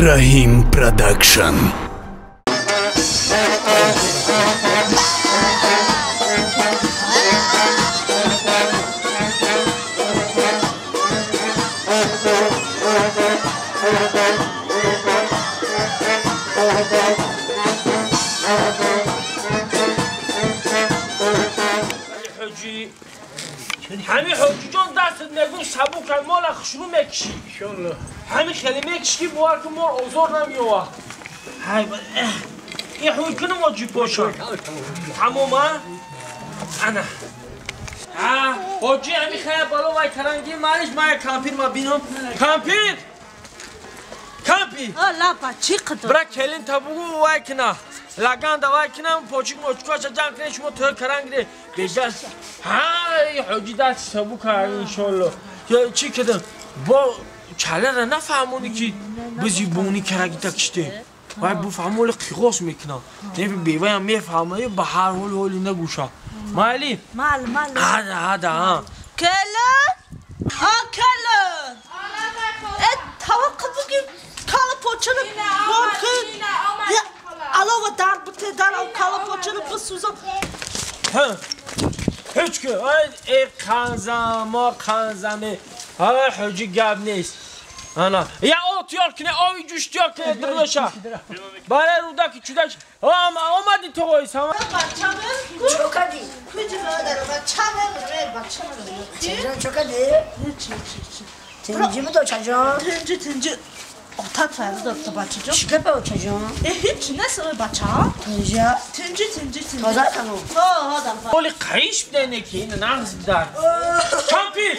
Раҳим Продакшн. ҳами ҳоҷиҷон дастат мегум сабук кан мола хушрӯ мекишӣ. Иншоаллоҳ. Ҳами хеле мекишӣ ки бовар кун мор озор намеёвад. Ҳай ин ҳуй кунам ҳоҷи поша. Тамом а? Ана. Ҳа, ҳоҷи ҳами хая бало вай каранги малиш мая кампир ма бинам. Кампир! Кампир! А лапа чӣ қадр? Бра келин та бугу вай кина. Лаганда вай кинам почик мочкаша ҷамъ кунед шумо тӯй карангире. Беҷа ҳай ҳоҷи даст сабук иншоаллоҳ. Чӣ кардам? Бо чалара нафаҳмонӣ ки бизибонӣ карагита киштем. Вай буфаҳмоли қиғоз мекунам. Не беваям мефаҳма ба ҳар ҳол ҳоли нагӯша. Майли? Мал мал. Ҳада ҳада ҳа. Келин? Ҳа келин. Э таваққуф буги кала почини бор кун. Алова дар бите дар ав кала почини бисӯзам. Ҳа. Ҳеҷ ки ай э қанзам мо қанзаме. Ҳа ҳоҷи гап нест. Ана я от ёр кине ови ҷӯш ёр кине дирдоша. Барои рудаки чудак омади ту войс ҳама. Бачамон чокади. Куҷо дар бачамон ре бачамон. Чиҷон чокади? Тинҷи буд очаҷон? Тинҷи тинҷи. Ота фарзанд бачаҷон. Чӣ гапа очаҷон? Э ҳеҷ нест ой бача. Тинҷи? Тинҷи тинҷи тинҷи. Тоза кану. Ҳо ҳо дар. Оли қайиш бидане ки ин нағз бидар. Кампир!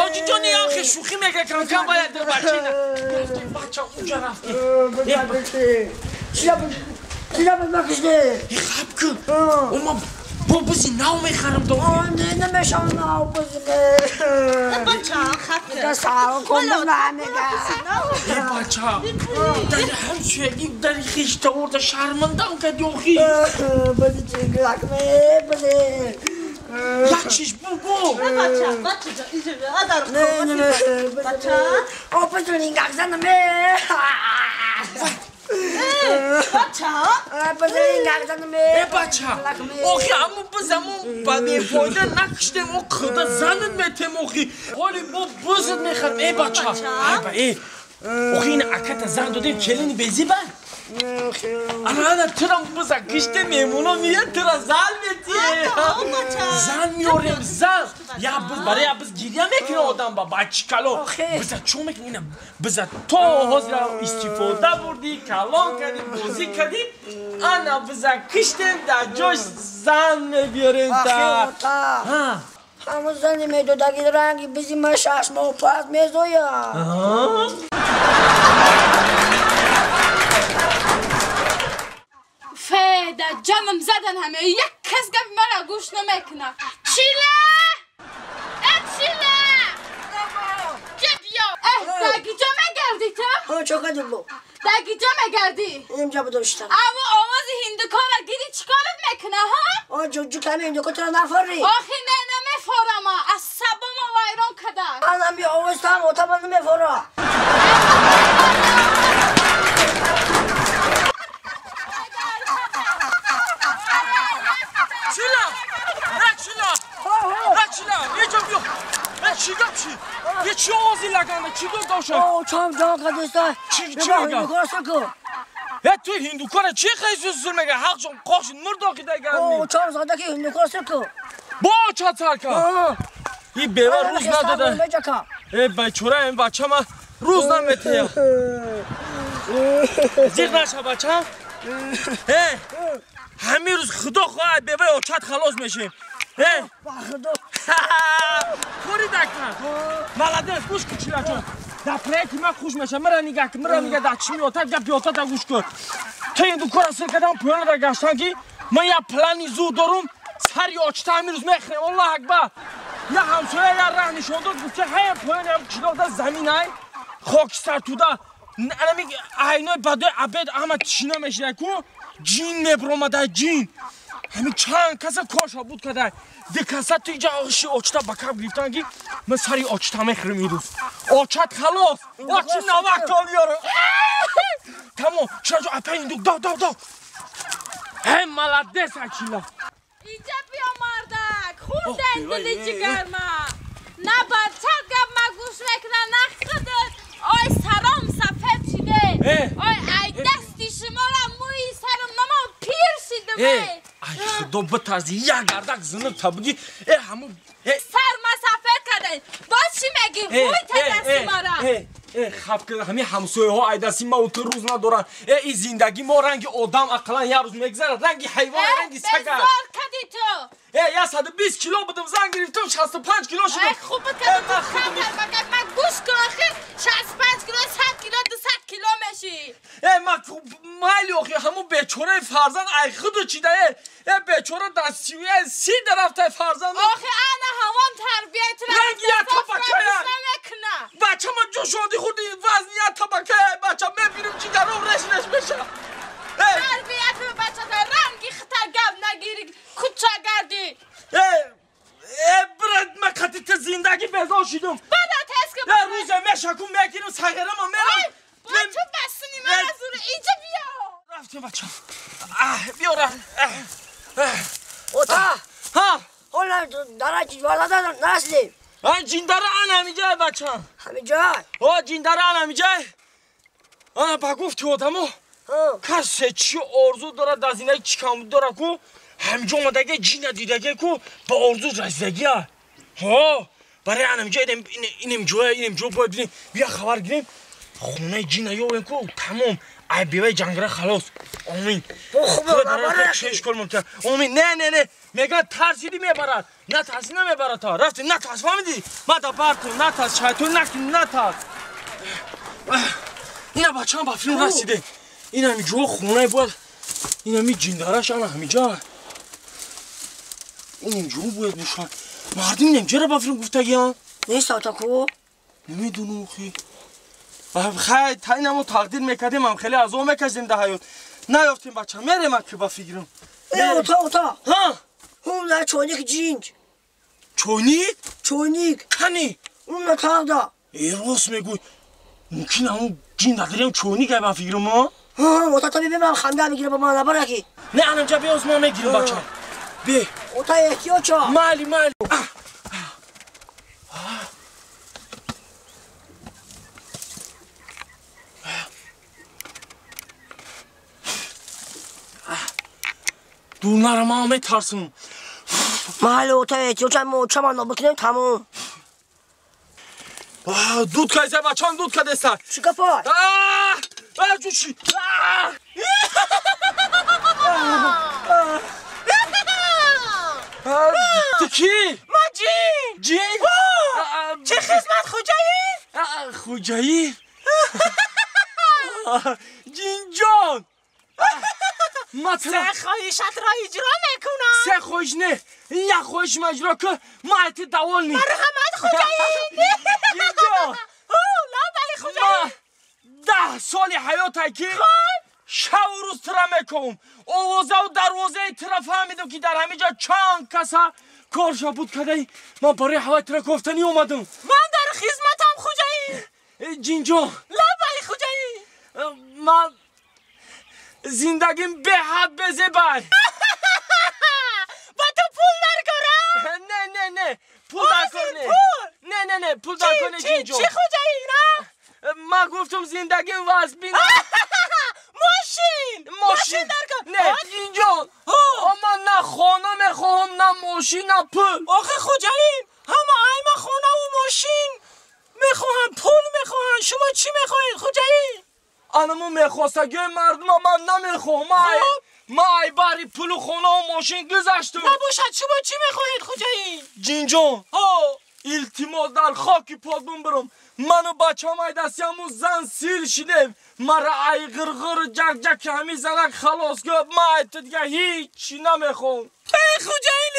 Ҳоҷиҷони охи шӯхӣ мекард кам-кам бояд бачина. Бача уҷа рафти. Хаб кун. Ома бо бизи нав мехарам до. Не намешавам нав бизи. Бача хаб кун. Э бача. Дар ҳамсоягӣ дар хишта орда шармандам карди охи. Як чиз бугу. Бача бача иҷо адар. Бача. Бача. Э бача. Охи аму бизаму ба бефоида накиштем о қуда занат метем охи. Ҳоли бо бизат мехарем э бача. Ай ба э. Охи ин аката зан додем келини безиба? Ана ана турам биза киште меҳмоно меяд тура зан метие. Зан меорем зан. Я биз барои я биз гиря мекунад одам ба бачи калон. Биза чо мекунӣ ина биза то ҳозира истифода бурдӣ калон кардӣ бозӣ кардӣ ана биза киштем дар ҷош зан мебиёрем та. Ҳамон зани медодаги ранги бизи ма 6 моҳ пас мезояд. Феда ҷамам задан ҳаме як кас гапи мара гӯш намекунад. Чила! Э чила! Ҷа биё! Э дагиҷо мегардӣ ту? Ҳо чокади бо. Дагиҷо мегардӣ? Инҷа будоштам. Аво овози ҳиндукора гиди чӣ корат мекуна ҳа? О ҷуҷу ками ҳиндуко тура нафорӣ? Охи не намефорама асабома вайрон када. Анами овоз там отама намефора. Чӣ гап чӣ? Е чӣ овози лаганда? Чӣ гап доша? О, чам ҷон кадиста. Чӣ чӣ мега? Е ту ҳиндукора чӣ хел зур мега? Ҳақ ҷон қоши мурдоқи дагарни. О, чам зада ки ҳиндукора сир ку. Бо ча царка. И бева рӯз надода. Э бечора ин бача ма рӯз наметея. Зиқ наша бача. Э ҳамин рӯз худо хоҳад беваи очат халос мешем. Э худо. Кори дакан. Молодец, гӯш кун чилаҷон. Дар проекти ман хуш мешавам. Мара нигаҳ кун, мара нигаҳ дар чӣ меотад, гапи отада гӯш кун. То ҳиндукора сир кардам поёнада гаштан ки ман як плани зуд дорум, сари очта ҳамин рӯз мехӯрем. Аллоҳ акбар. Я ҳамсоя я раҳ нишон дод, гуфт ки ҳая поёни ҳам қишлоқда замин ай, хокистар туда. Анами айнои бадои абед ҳама тишина мешида ку. ҷин мебиромадай ҷин. Ҳамин чанд каса корша буд кадай. Ди каса ту иҷа оши очта ба каб гирифтан ки ман сари очта мехӯрам ирӯз. Очат халос. Очи навак то биёрам. Тамом. Чираҷо апа индук дав дав дав. Эй молодец Акила. Инҷа биё мардак. Хурден дили ҷигарма. На бачат гап ма гӯш мекунам, на худат. Ой саром сафед шиде. Ой ай дасти шуморо мӯи сарам нама пир шидам. Ай худо битарзи як гардак зиниб та буги. Э ҳаму сар ма сафед карден. Боз чӣ мегӣ? Вой та дасти мара. Э хаф ки ҳамин ҳамсояҳо ай дасти ма ту рӯз надоранд. Э ин зиндагӣ мо ранги одам ақаллан як рӯз мегзарад, ранги ҳайвон, ранги сага. Безор кардӣ ту. Э 120 кило будам, зан гирифтам 65 кило шудам. Э хуб кардӣ ту хатар магар ма гӯш кун охир 65 кило 100 кило 200 кило мешӣ. Э ма майли охи ҳамун бечораи фарзанд ай худу чида э. Э бечора дар 30 дарафтай фарзанд. Охи ана ҳамон тарбияи туро ранги як табакая. Бача ма ҷӯшонди хурди вазни як табакая бача мебинам ҷигаром реш реш меша. Тарбият бачата ранги хита гап нагири куча гардӣ. Э э брат ма қати ту зиндагӣ безор шидам. Бада тез ки э рӯзе мешакум мегирам сағирама мерам. Бо ту басуни ман аз ур инҷа биё. Рафтем бача. Биё ра. Ота. Ҳа. Ҳола дара ҷинварда наслим. А ҷиндара ан ҳамиҷай бача. Ҳамиҷай. О ҷиндара ан ҳамиҷай. Ана ба гуфти одамо. Касе чӣ орзу дорад дар зиндагӣ чӣ камбуд дорад ку ҳамиҷо омадаге ҷина дидаге ку ба орзу расидагия. Ҳо барои ан ҳамиҷа инем ҷоя инем ҷо бояд бинем бия хабар гирем хонаи ҷина ёбем ку тамом ай беваи ҷангара халос. Омин. Омин. Не не не мегӯяд тарсиди мебарад. На тарси намебарад та. Рафти на тарс фаҳмидӣ? Ма да бартун на тарс шайтон накун на тарс. Ина бачаам ба филм расиде. Ин ҳами ҷо хонаи бояд ин ҳами ҷиндараш ана ҳамиҷа. Ин ҷо бояд бошад. Мардум инам чера ба филм гуфтагиан? Нест ата ку? Намедонам хи. Хай та инамо тақдир мекардем ҳам хеле азоб мекашидем дар ҳаёт. Наёфтем бача мерем ки ба фикрам. Э ота ота. Ҳа? Ҳун чойник ҷинҷ. Чойник? Чойник. Кани? Ун тағда. Э рост мегӯй. Мумкин ҳамун ҷин дадирем чойник ай ба фикрам а? Ота та бибин ман ханда мегирам ба ман набараки. Не анамҷа биёз ман мегирам бача. Бе. Ота эҳтиёт шав. Майли майли. Дур нара ман метарсам. Майли ота эҳтиёт шав мо очаман нобикунем тамом. Дуд кайса бачам дуд кадеса. Чӣ гапай? Ҷӯши. Ту кӣ? Ман ҷин. Ҷин? Чӣ хизмат хоҷаӣ? Хоҷаӣ? Ҷинҷон. Се хоҳишатро иҷро мекунам. Се хоҳиш не, як хоҳиш ма иҷро кун, ман ай ту давол ни. Марҳамат хоҷаӣ. Ҷинҷон. Лабали хоҷаӣ. 10 соли ҳаётай ки шаву рӯз тура мекунам. Овозаву дарвозаи тура фаҳмидам ки дар ҳамин ҷо чанд каса корша буд кардаи. Ман барои ҳаваи тура кофтанӣ омадам. Ман дар хизматам хоҷаӣ. Ҷинҷон. Лабали хоҷаӣ. Ман зиндагим беҳад безебай. Ба ту пул даркора? Не не не пул даркор не. Не не не пул даркор не ҷинҷон. Чӣ хоҷаӣ на? Ман гуфтам зиндагим вазбин. Мошин! Мошин даркор. Не ҷинҷон. Ман на хона мехоҳам, на мошин, на пул. Охи хоҷаӣ, ҳама айма хонаву мошин мехоҳанд, пул мехоҳанд. Шумо чӣ мехоҳед хоҷаӣ? Анамо мехостагиҳои мардума ман намехоҳам. Ман ай баҳри пулу хонаву мошин гузаштам. Набошад, шумо чӣ мехоҳед хоҷаӣ? Ҷинҷон, илтимос дар хоки подбун бирам. Ману бачам ай дасти ҳамун зан сил шидем. Мара ай ғирғиру ҷакҷаки ҳамин занак халос кун. Ман ай ту дига ҳеҷ чӣ намехоҳам. Эй хоҷаини